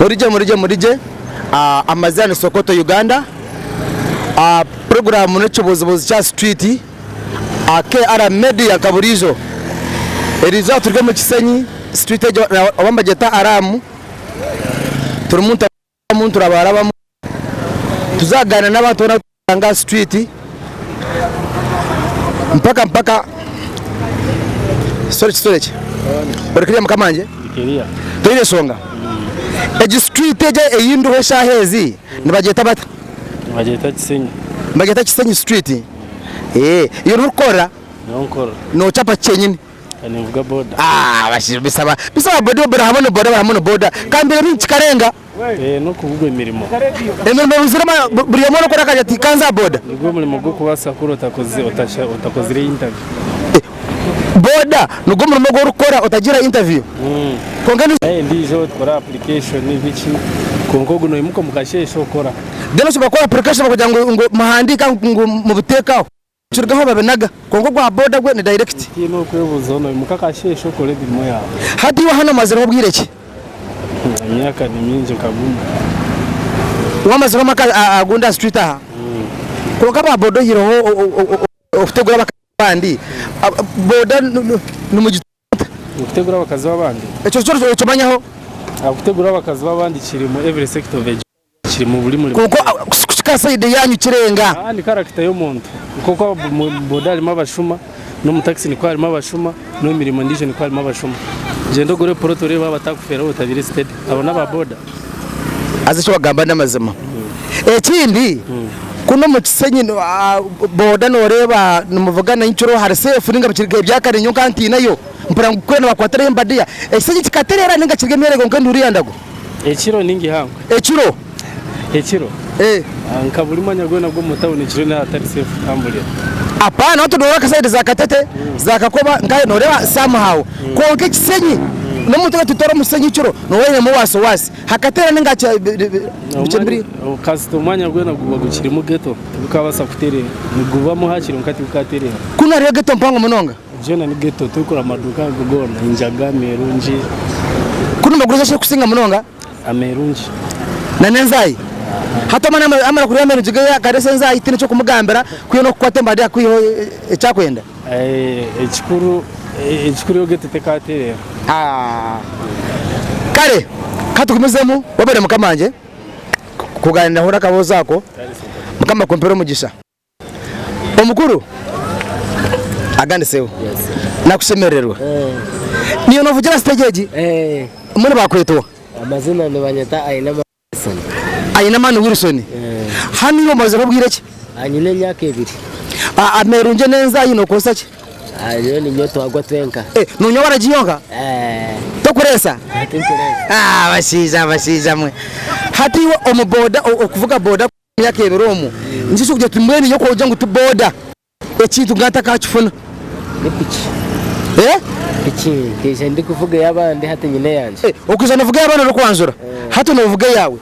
Murigye murigye murigye amazina ni Sokoto Uganda puroguramu n'ekibuuzobuuzo kya street KR Media nka buriijo eriizooba turi omu Kisenyi street egyo oba nibagyeta Aram turimu niturabaarabamu tuza kugaaniira n'abantu boona abu turikushanga aha street mpaka mpaka sorry sorry ki ori kiriya mukama wangye toine enshonga egi street egi ei ndiho eshaaha ezi nibagyeta bata? Nibagyeta Kisenyi. Nibagyeta Kisenyi street iwe niho orikukorera? Niho nkorera. Nochapa ki kyenyini? Ninvuga boda. Bisaba bisaba boda buri hamwe ni boda buri hamwe ni boda kandi ebintu kikarenga. N'okubugwa emirimo. Emirimo ebuzire buri omwe orikukora akagira ati kanze aha boda. Nigwo murimo gw'okubaasa kukora otakozire interview. Boda nigwo murimo ogu orikukora otagiire interview? Kwonka. Endiijo tukora application biki kwonka ogu noimuka omu kasheeshe okora. Then oshobora kukora application bakagira ngu muhandiike ngu mubiteeke aho. Kirugaho babinaga kwonka ogwa boda gwe ni direct. Tihaine okwebuuzaho noimuka akasheeshe okore emirimo yaawe. Hati iwe hanu omazireho bwire ki? Emyaka ni mingi nka gumwe. Wamazireho amaka agundi aha street aha? Kwonka aba boda oihireho okutegura abakazi abandi, boda nimugitwara muta? Okutegura abakazi b'abandi? Ekyo kyo okimanyaho? Okutegura abakazi b'abandi kiri mu every sector of Kiri mu buri murimo Kwonka gwona. Kuhika aha sayidi yaanyu kirenga. Aa ni character y'omuntu. Nk'oku omu boda harimu abashuma, n'omu taxi nikwo harimu abashuma, n'omu mirimo endiijo nikwo harimu abashuma. Gyenda ogure poloti oreebe waaba batakufeera otabaire steady. Abo n'aba boda. Haza eki wagamba n'amazima. Ekindi, kunu omu Kisenyi boda noreeba nimuvuga na nkiro hari safe ninga bikiri ebya kare nyowe nka ntiinayo mpurira ngu kuri nibakwatirayo embadiya. Ekisenyi kikatereera ninga kiri emyerego nk'enduuru ya ndago? Ekiro ninga ihangwe? Ekiro. Ekiro? Eh. Nka buri mwanya gwona gw'omu tawuni ekiro niho hatari safe kutamburira. Apana hati noreeba nka sayidi za Katete, za Kakoba nkayo noreeba somehow kwonka ekisenyi n'omuntu orikugira ati tora omusenyi ekiro nooba oinemu wasi wasi. Hakateera ninga hakye. Kasita omwanya gwona guba gukirimu ghetto tigukabaasa kutereera. Nigubamu hakiri kwonka tigukatereera. Kunu hariyo ghetto mpango munonga. Gyona ni ghetto turikura amaduuka ago goona enjaga, amerungi. Kunu nibaguza ki ekusinga munonga? Amerungi. Na n'enzaayi? Hati omwana yamara kurya amerungi ge akaresa enzaayi tihaine eky'okumugambira kwihaho n'okukwata embari akwiheho eki akwenda? Ekikuru ekikuru yo ghetto tekatereera. Kare katugumizemu webare mukama wangye kuganiraho n'akaboozi ako mukama akumpere omugisha. Omukuru agandiseho nakushemerererwa. Niiwe novugira stage egi? Mbwenu bakweta oha? Amazina nibanyeta Ainamani Wilson. Ainamani Wilson. Hanu iwe omazeho bwire ki? Nyine emyaka ebiri. Amerungye n'enzaahi nokozesa ki? Nyowe niinywa otwagwa twenka. Nonywa waragi yonka? Tokureesa? Tinkureesa. Abashaija abashaija mwe. Hati iwe omu boda okuvuga boda. Emyaka ebiri omu niki ekirikugira oti mbwenu nyowe ku ogira ngu ti boda ekintu nka ntakakifuna. Ni piki. Eh? Piki nkaija ndikuvuga ey'abandi hati nyine eyangye. Eh, okaija novuga ey'abandi orikwanjura hati novuga eyaawe.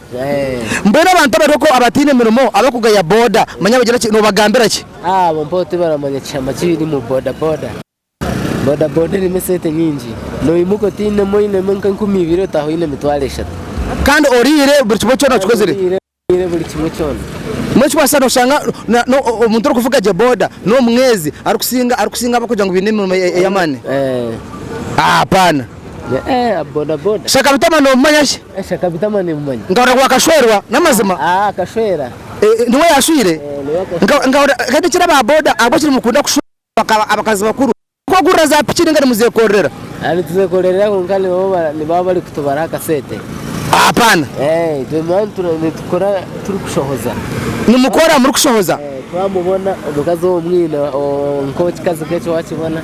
Mbwenu abantu abari okwo abataine mirimo abarikugaya boda manya bagira ki nobagambira ki? Abo mpaho tibaramanya kishama kiri omu boda boda. Boda boda erimu esente nyingi. Noimuka otainemu oinemu nk'enkumi ibiri otaaha oine emitwaro eshatu. Kandi oriire buri kimwe kyona okikozire. Oriire buri kimwe kyona. Mbwenu ekibaasa noshanga omuntu orikuvuga gye boda n'omwezi arikusinga arikusinga abarikugira ngu baine emirimo ey'amaani. Hapana. Boda boda. Shakabitama nomumanya shi? Shakabitama nimumanya. Nkahurira ngu akashwerwa n'amazima? Akashwera. Niwe yashwire? Nkahurira kandi ekindi aba boda ahabw'eki nimukunda kushwera abakazi bakuru? Kwegurira za piki ninga nimuzekorerera? Nituzekorerera kwonka nibaba bari kutubaraho akasente. Apana. Itwe nitukora turikushohoza. Nimukora murikushohoza? Twamubona omukazi ou omwine nk'ekikazi nk'ekyo wakibona,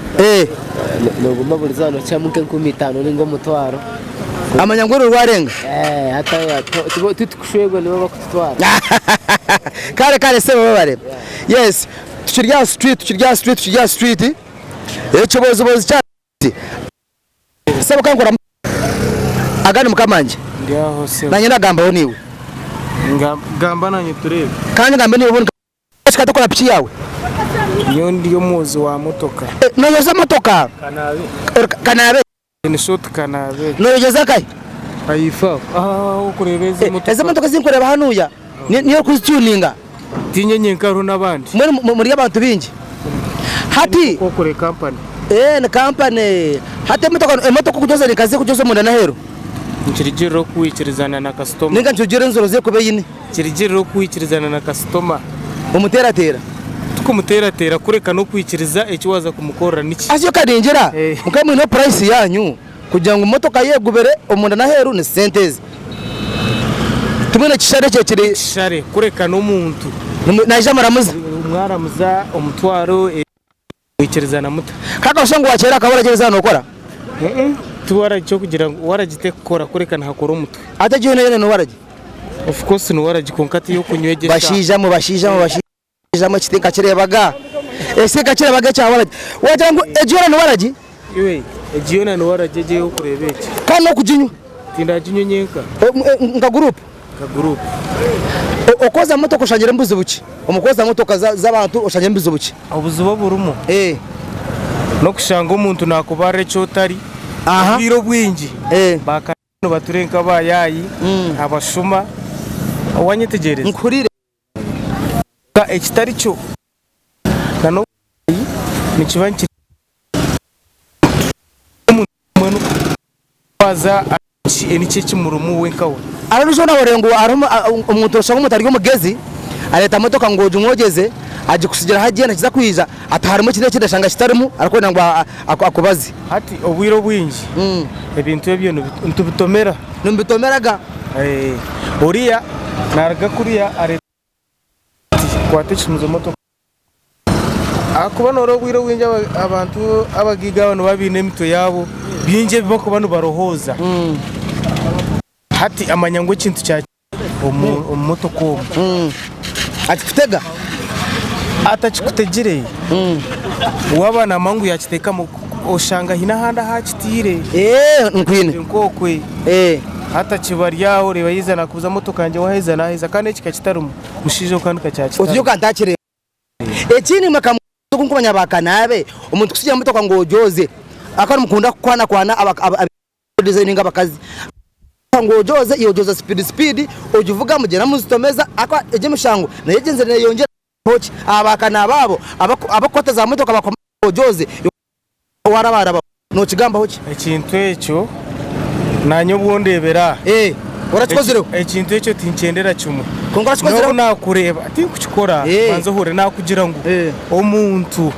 noguma buri izooba nokyihamu nk'enkumi itaano ninga omutwaro. Amanya ngu oru rwarenga? Hati titukushwerwa nibo bakututwara. Kare kare sebo webare. Yes. Tukiri aha street, tukiri aha street, tukiri aha street, ekibozibozi kya Sebo kankora agandi mukama wangye. Ndi aho sebo. Nanye ndagambaho naiwe. Gamba nanye tureebe. Kanye ngambe naiwe obundi kikatokora piki yaawe. Nyowe ndi omwozi wa motoka. Noyoza motoka? Kanaabe. Kanaabe. In short kanaabe. Noyogyeza nkahi? Ahaifo aho. Aha ahu orikureeba ezi emotoka. Ezi emotoka ezi ndikureeba hanuya niiwe orikuzituninga? Tiinye nyenka hariho n'abandi. Mbwenu muri abantu baingi? Hati. Okore kampani. Eeh ni kampani. Hati emotoka emotoka okugyoza ni nka zirikugyoza omunda n'aheeru? Nikirugirira oku waikirizana na kasitoma. Ninga nikirugirira enziro ezi erikuba eine? Nikirugirira oku waikirizana na kasitoma. Omuteerateera? Tikumuteerateera kureka n'okwikiriza eki waaza kumukorera niki. Haza ka ningira mukaba mwineho purayisi yaanyu kugira ngu motoka yegubire omunda n'aheeru ni sente ezi. Timwine kishare ekyo ekiri. Ekishare kureka n'omuntu. Naija muramuza. Mwaramuza omutwaro mwikirizana muta? Ka akashusha ngu wakyera akaba oragyereza nokora? Ti waragi kyokugira ngu waragi tekukora kureka nihakora omutwe. Hati egyo yoona yoona ni waragi? Of course ni waragi kwonka tiyokunywa egyo eshaaha. Bashaija mwe bashaija mwe bashaija mwe eki tinkakireebaga. Eki tinkakireebaga ekya waragi. Wagira ngu egyo yoona ni waragi? Iwe egi yoona ni waragi egi eyorikureeba egi. Kandi nokuginywa? Tindaginywe nyenka. Nka guruupu? Nka guruupu. Okwoza motoka oshangiremu buzibu ki? Omu kwoza motoka z'abantu oshangiremu buzibu ki? Obuzibu oburimu n'okushanga omuntu naakubarira eki otari obwire obwingi bakaba nibatura nk'abayaayi, abashuma, wanyetegyereza? Nkuhuriire. Ekitari kyo n'obuyayi nikiba nikiri omuntu mbwenu waaza niki ekimurimu we nkawe. Hariho n'obu nahurire ngu hariho omuntu oshusha nk'omuntu ari omugezi areeta motoka ngu ogimwogyeze agikusigiraho agyenda akiza kwija ati harimu eki n'eki ashanga kitarimu arikwenda ngu akubaze. Hati obwire obwingi ebintu ebyo nitubitomera. Nimubitomera ga? Oriya naruga kuriya areeta ati kwata ekisumuzo motoka. Ahakuba noreeba obwire obwingi abantu abagaiga aba nibaba baine emitwe yaabo bingi ebi barikuba nibarohooza. Hati amanya ngu ekintu kya omu motoka omu. Akikutega? Atakikutegire. Waaba naamanya ngu yaakiteekamu oshanga haine ahandi ahu akitaire. Nkwine. Nk'okwe. Hati akiba ari aho oreeba yaija naakubuuza motoka yangye waaheza naaheza kandi ekika kitarimu. Mushaija ogu kandi kakyakitari. Otyo ka ntakireeba. Ekindi imwe ka oku nkumanya ba kanaabe, omuntu kusigira motoka ngu ogyoze, akaba nimukunda kukwanakwana aba designinga abakazi ngu ogyoze, iwe ogyoza sipidi sipidi, ogivuga mugyenda muzitomeza, ahakuba egyo emishango nayo egyenzire neyeyongyera hoki aha ba kanaabe abo abakukwata za motoka bakoma ngu ogyoze, iwe warabaraba Nokigambaho ki? Ekintu ekyo naanye obu ondeebera aha. Ee, orakikozireho? Ekintu ekyo tinkyendera kimwe. Kwonka orakikozireho? N'obu naakureeba, tinkukikora. Banza ohuurire, naakugira ngu omuntu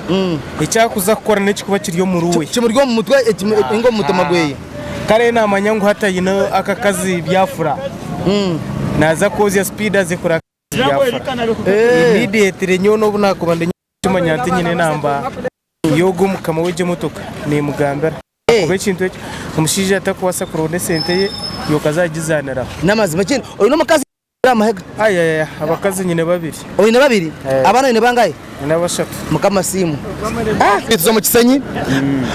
eki arikuza kukora n'ekirikuba kiri omuri we. Kimuri omu mutwe, ninga omu mutima gweye. Kare naamanya ngu hati aine akakazi byafura, naaza kwozya sipiidi aze kureba akakazi byafura. Immediately nyowe n'obu naakuba ndi kimanya nti nyine enamba. Y'ogwo mukama w'egyo motoka neemugambira. Ahakuba ekintu ekyo omushaija atakubaasa kuronda esente ye yoka azagizaaniraho. N'amazima ekindi oine omukazi aha mahega? Ayaya abakazi nyine babiri. Oine babiri? Abaana oine bangahi? Nyine bashatu. Mukama asiimwe. Tuza omu Kisenyi.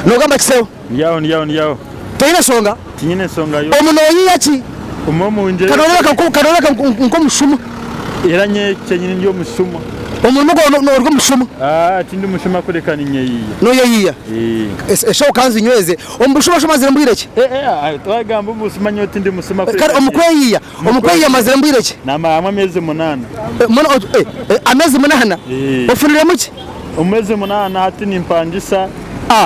Nogamba ki sebo? Ndi aho ndi aho ndi aho. Toine nshonga? Tinyine nshonga yoona. Omu noyiiya ki? Omu omu Kanorebeka nk'omushuma. Era nyowe kyenyini ndi omushuma. Omurimo gwawe nori omushuma? Aa tindi mushuma kureka ninyeyiiya. Noyeyiiya? Eshaho kanzinyweze. Omu bushuma shi omazire mbwire ki? Twagamba omu busuma nyowe tindi musuma kureka. Kare omu kweyiiya, omu kweyiiya omazire mbwire ki? Namaramu ameezi munaana. Ameezi munaana? Ofuniremu ki? Omu meezi munaana hati nimpangisa,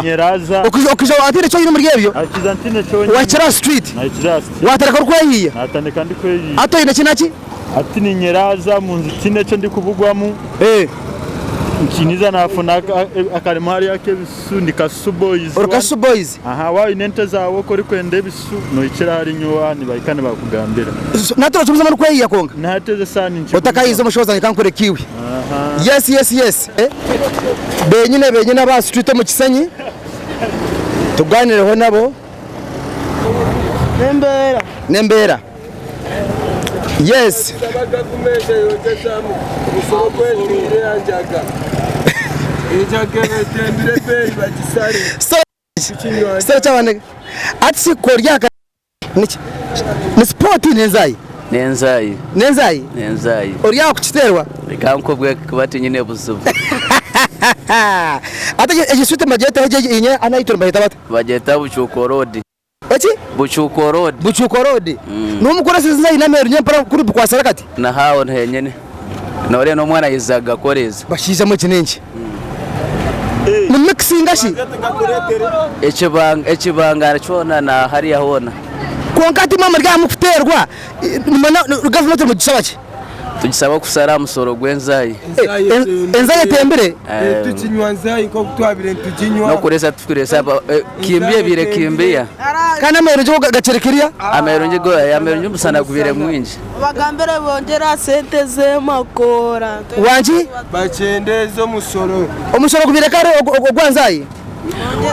nyeraaza. Okaija otaine eki oine omuri ebyo? Nkaija ntaine eki nyine. Wahikire aha street? Nahikire aha street. Waatandika orikweyiiya? Naatandika ndikweyiiya. Hati oine ki na ki? Hati ninyeraaza omu nju tihaine eki ndikubugwamu. Nkiiniza naafuna akarimo hariya ak'ebisusu ndi Kasusu Boys. Ori Kasusu Boys? Aha, waaba oine ente zaawe oku orikwenda ebisusu nohikira ahari nyowe aha nibahika nibakugambira. Nahati nokimuzamu orikweyiiya kwonka? Nahati ezi esaaha ninkigumizamu. Otakayiiza omushaho zangye kankureke iwe. Yes yes yes benyine benyine aba street omu Kisenyi tuganireho nabo. N'embeera. N'embeera. Yes. Ati korya Niki? Ni sipoti n'enzayi? N'enzayi. N'enzayi? N'enzayi. Ori aha kukiteerwa? Reka nkubwe kuba tinyine buzibu. Ate egi street nibagyeta egyo eine anayitwe nibagyeta bata? Nibagyeta Bucuuko road. Eki? Bucuuko Road. Bucuuko Road. Niho mukukoresa ezi nzahi n'ameeru nyempara kuri bikwatsire kati? Niho aho henyine. Noreeba n'omwana yaiza agakoreeza. Bashaija mwe eki n'enki? Ni mixinga shi? Ekibanga ekibangara kyona na hariya hoona. Kwonka hati imwe muri aha mukuteerwa nimubona gavumenti nimugishaba ki? Tugisaba kusara aha musoro gw'enzahi. Enzahi etembire? Tukinywa nzahi nk'oku twabire nituginywa. N'okuresa tukuresa kimbiya ebiire kimbiya. Kandi ameerungi go gakiri kiriya? Ameerungi go ameerungi omusana gubaire mwingi. Obagambire bongyere aha sente z'emakoora. Wangi? Bakyendeeze omusoro. Omusoro gubaire kare ogwa nzahi?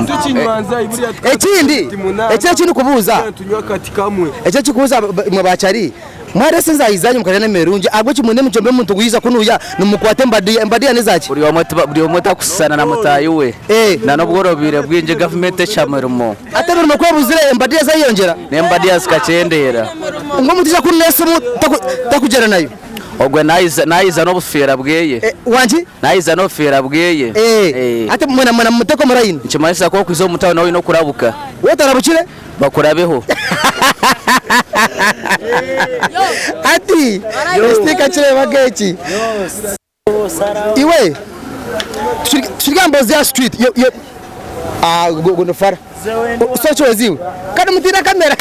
Tukinywa nzahi buriya Ekindi, eki ekindikubuuza, tunywa akati kamwe. eki ekikubuuza imwe bakyari, Mwaresa enzahi zanyu mukarya n'emirungi, ahabw'eki mwine emicwe mibi omuntu ku yaija kunuya nimukwata embadiya, embadiya n'ezaki? Buri omwe tiba buri omwe takusisana na mutaahi we Eh. na n'obworo bwire bwingi gavumenti ekiha mirimo. Hati emirimo ku ebuzire embadiya zayeyongyera? N'embadiya zikakyendeera. Ngu omuntu yaija kununa esimu taku takugyenda nayo? Ogwe nayiza nayiza n'obufiira bweye. Eh, wangi? Nayiza n'obufiira bweye. Eh, Eh. hati mwena mwena mumuteke omu layini? Nikimanyisa ku orikwiza omu tawuni oyine okurabuka. Wotarabukire? Bakurabeho. Ati ekitiika kireebaga eki. Iwe tukiri aha mboozi ya street yo yo ah ogu ni fara. Soki iwe kandi mutiine kamera.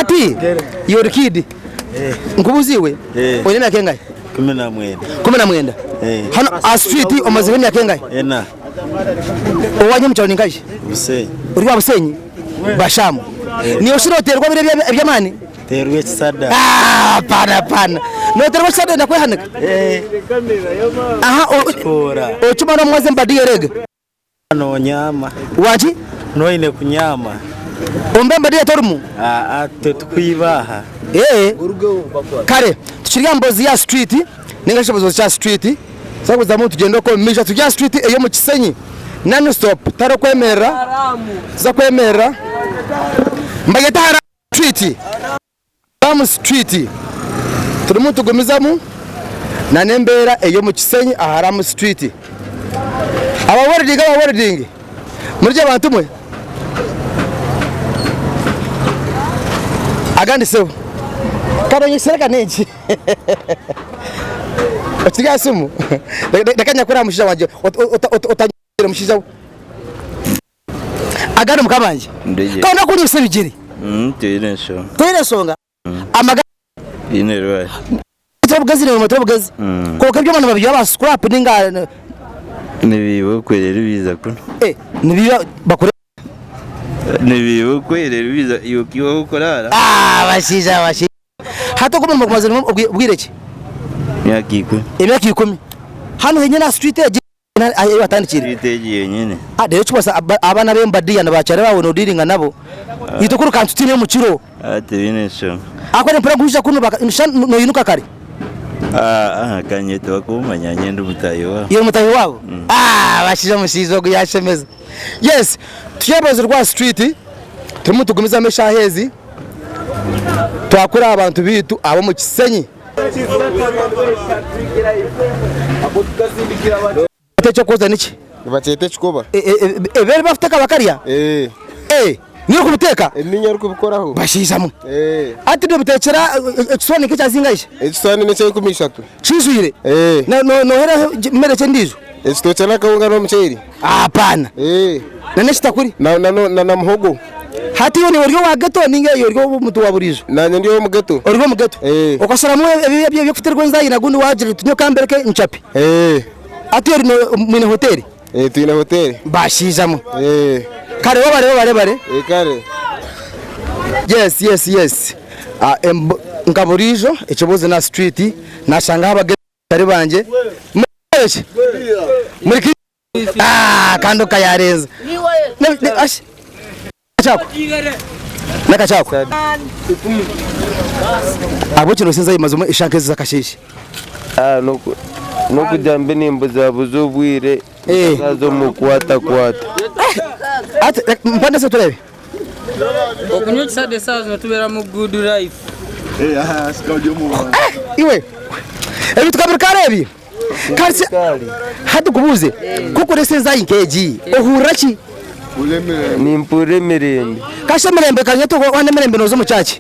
Ati iwe ori kid nkubuuze iwe oine emyaka engahi? 19. 19. Hanu aha street omazireho emyaka engahi? Ena. Owanyu omu kyaro ni nkahi? Busenyi. Ori wa Busenyi? Bashamu. Niiwe shi nooteerwa biri eby'amaani? Teerwa ekisada. Ah, hapana hapana. Nooteerwa ekisada oyenda kwehanika? Aha, Kikoora. ocuma n'omukazi embadiya ereega? Noonyaama. Waki? Noine kunyaama. Ombe embadiya torimu? Aa, titukwiba aha. Ee, kare tukiri aha mboozi ya street ninga shi obuzibu kya street Twagumizamu nitugyenda okwo omu maisho turi aha street ey'omu Kisenyi non stop tihariho kwemerera tuza kwemerera nibagyeta Haramu street Haramu street turimu nitugumizamu na n'embeera ey'omu Kisenyi aha Haramu street aba welding aba welding muri gye bantu mwe agandi sebo kabanyeshereka n'enki. Okiri aha simu? Reka nyakore aha mushaija wangye otanyire mushaija we. Agandi mukama wangye. Ndige. Kandi okunyisa ebigyere. Tihaine nshonga. Tihaine nshonga. Amagara. Tihaine rwari. Tobugezi newe tobugezi. Kwonka ebyoma nibabiiba ba scrap ninga. Nibiiba okwe reero biiza kunu. Eh, nibiiba bakure. Nibiiba okwe reero biiza iwe okaiha ahu okuraara. Ah, bashaija bashaija. Hati ogu omurimo gumaziremu obwire ki? Emyaka ikumi. Emyaka ikumi. Hanu henyine aha street egi ahi watandikiire? Street egi yenyine. Ah, reero kikubaasa abaana b'embadiya na bakyara baawe noodiiringa nabo. Itwe kuri kantu tutiine omu kiro. Ah, tibiine nshonga. Ahakuba nimpurira ngu waija kunu shana noyinuka kare. Ah, ah, kanye tibakumanya nye ndi mutaahi waabo. Iwe mutaahi waabo? Ah, bashaija omushaija ogu yashemeza. Yes, turi aha rubaju rwa street turimu nitugumizamu eshaaha ezi. Twakura abantu baitu ab'omu Kisenyi. Hati eky'okukoza niki? Nibakyeta ekikoba. Ebi ebi barikuteeka bakarya? Ee. Ee, niiwe orikubiteeka? Ebi niinye orikubikoraho. Bashaija mwe. Ee. Hati nobitekera ekisuwani nk'ekya zingahi? Ekisuwani n'eky'enkumi ishatu. Kiijwire? Ee. Nooheraho mere ki endiijo? Ekitookye n'akahunga n'omuceeri. Hapana. Ee. Na n'ekitakuri? Na na na na muhogo. Hati iwe ori owa geto ninga iwe ori omuntu wa buriijo? Nanye ndi ow'omu geto. Ori ow'omu geto? Ee. Okasharamu ebi eby'okuterwa enzayi na gundi wagira oti nyowe kambereke ncape. Ee. Hati ori mwine hoteri? Ee twine hoteri. Bashaija mwe. Ee. Kare webare webare webare. Ee kare. Yes yes yes. Ah, nka buriijo ekibuuzo na street nashangaho abagezi batari bangye. Muri ki? Muri ki? Ah, kandi okayarenza. Ne- ne- ashi. Nakachako. Nakachako. Ahabw'eki nosinza ayi mazima eshanka ezi z'akasheeshe. Ah, noku- nokugira mbe nimbuzabuza obwire Eh. nkaza omu kwatakwata. Ati mpande se turebe. Okunywa ekisada esaawa zino tubeera mu good life. Iwe ebi tukabirikara ebi kandi se hati nkubuuze ku okoresa enzayi nk'egi ohurira ki? Nimpurira emirembe. Kasha emirembe kanyete wana emirembe noza omu church.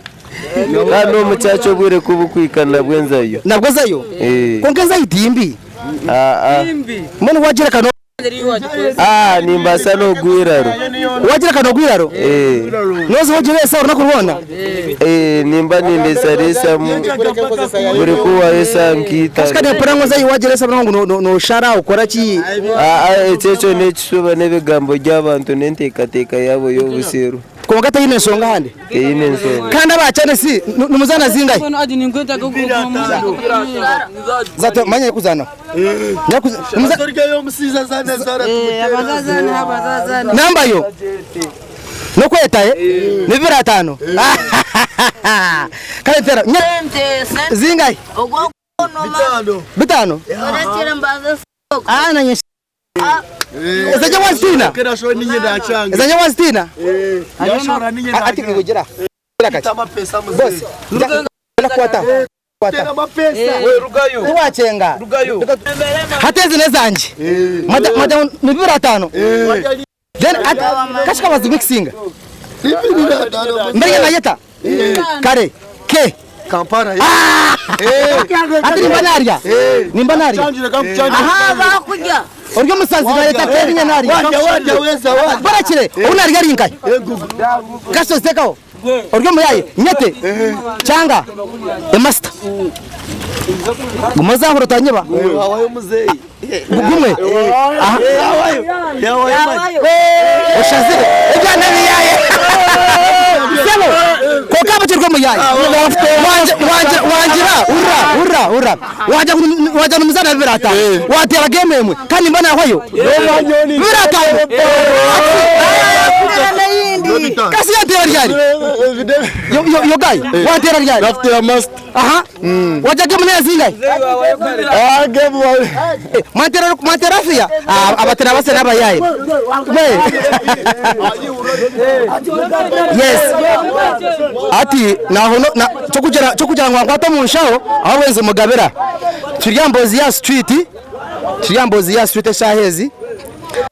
Kandi omu church obwire ku bukuhika nabwo nzayo. Nabwo ozayo? Eh. Kwonka enzayo timbi. Aa. Mbwenu wagira kano. Ah, nimbaasa n'ogwa eiraro. Wagira kano ogwa eiraro? Eh. Noza ogireesa orunaku rwona? Eh, nimba nindesareesamu buri kuhwaho esaaha Kasha nk'itaano. kandi mpurira ngu ozayo wagireesa ngu noshara okora ki? Aa, ekyo ekyo n'ekishuba n'ebigambo by'abantu n'enteekateeka yaabo y'obusiru. Kwonka teine nshonga ahandi? Teine nshonga. Kandi aba Chelsea nimuzana zingahi? Zato manya kuzana. Namba yo. Nokweta eh? Ni 25. Kale tera. Zingahi? Bitano. Ah nanye Ezanye wazitina? Ezanye wazitina? Ati kugira. Boss. Kwata. Kwata. Tiwachenga. Hati ezi nezanje. Mada ni 25. Then kashika wazi mixinga. Mbere nayeta. Kare. Ke. Kampala. Ati nimba narya. Nimba narya. Aha bakurya. Ori omusazi nayeta ke ninya narya. Warya, warya, weza, warya. Barakire. Obu narya ari nkahi? Kasha oziteekaho. Ori omuyaye. Nyete. Kyanga. Emasita. Guma ozahura otanyiba. Wawayo muzeyi. Gumwe. Aha. Oshazire. Ebyana biyaye. Sebo. Konka abakiri omuyaye. Wanje wangira ura ura ura. Wajya wajya numuzana 25. Watera game emwe kandi mba nahwayo. 25. Kasi yatera ryari? Yo yo yo guy. Watera ryari? Nafutera master. Aha. Wajya game nayo zingahe? Ah, game wa. Mwatera mwatera fiya. Ah, abatera base n'abayaye. We. Yes. Ati naho no na cyo kugira ngo nkwate mu nshaho aho wenze mugabira. Turi mbozi ya street. Turi mbozi ya street shahezi.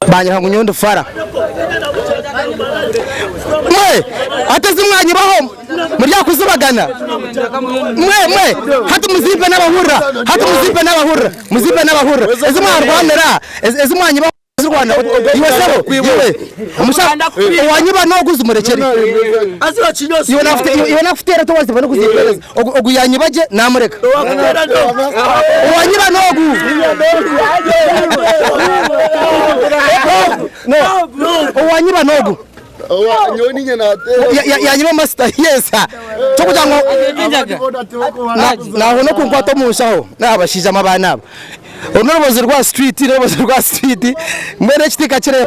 Banyira ngo nyondo fara. Mwe ateze umwanya baho murya kuzibagana. Mwe mwe hati muzimpe n'abahurra hati muzimpe n'abahurra muzimpe n'abahurra ezi mwarwanira ezi mwanyi ba Rwanda iwe sebo iwe umushaka wanyiba no guza umurekere iwe nafite iwe nafite to waziba no kuzipereza ogu yanyibaje namureka wanyiba nogu no owanyiba nogu yanyiba master yes cyo kugira ngo naho no kunkwata omunshaho nabashija abaana abo oru n'orubozi rwa street n'orubozi rwa street mbwenu ekitika kire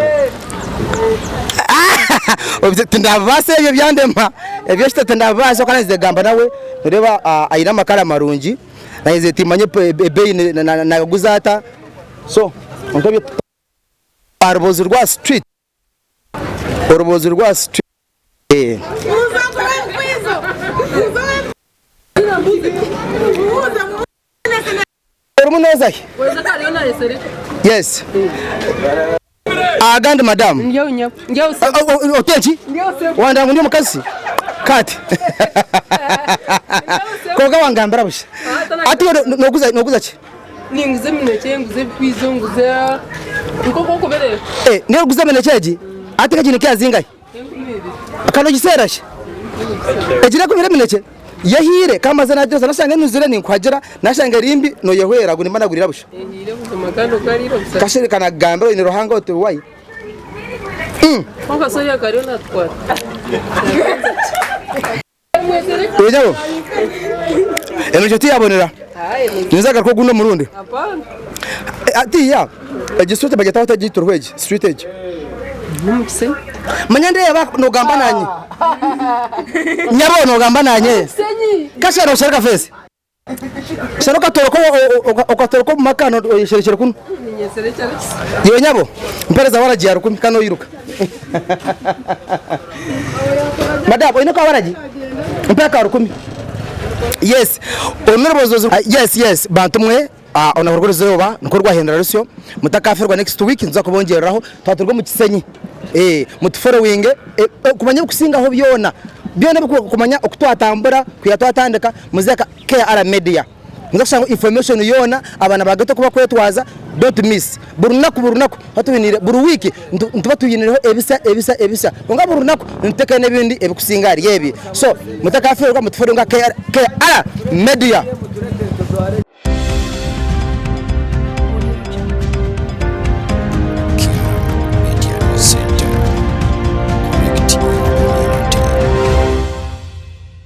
tindabibaasa ebyo byandema ebyo ekita tindabibaasa kandi nze gamba nawe noreeba aine amakara marungi nainze timanye ebeeyi nagaguza ata so arubozi rwa street orubozi rwa street. Orimu noza hi? Yes. Agandi madam. Otenki? Wandaba ngu ndi omukazi? Kati. Kwonka wangambira busha. Hati iwe noguza noguza ki? Ninguza eminekye, nguza ebikwizo, nguza nk'oku orikubireeba. Eh, niiwe orikuguza eminekye egi? Hati egi nekeya zingahi? Kandi ogiseera shi? Egi n'ekubira eminekye? Yehiire ka maze nagyoza nashanga enuzire ninkuhagira nashanga eri mbi noyehwera agu nimba nagurira busha. Ehiire buzima kandi okariire busa. Kasha reka nakugambira oine Ruhanga oti wai. Kwonka Sonia akaba ariyo natukwata. Iwe nyabo eminekye tiyabonera ninza garuka ogundi omurundi. Hapana. Hatiiya egi street bagyeta bata egi turiho egi street egi? Manya ndeeba nogamba nanye. Nyabo nogamba nanye. Kasha noshereka face. Shana okatoroka okatoroka omu maka oyesherekire kunu. Iwe nyabo mpereza waragi ya rukumi kandi oyiruka. Madam oine ka waragi? Mpe aka rukumi. Yes oru n'orubozozi yes yes bantu mwe orunaku rw'erizooba nikwo rwahindura rusyo mutakafirwa next week nituza kubongyereraho twaba turi omu Kisenyi. Eh, mutuforowinge eh, okumanya ebikusingaho byona byona ebirikumanya oku twatambura kwiha twatandika muze aka KR Media muze kushanga information yoona abaana ba ghetto oku bakwetwaza don't miss buri runaku buri runaku tuba twiniire buri wiiki nituba twiniireho ebisya ebisya ebisya kwonka buri runaku nituteekayo n'ebindi ebikusinga ahari ebi so mutakafeerwa mutuforowinge aha KR Media.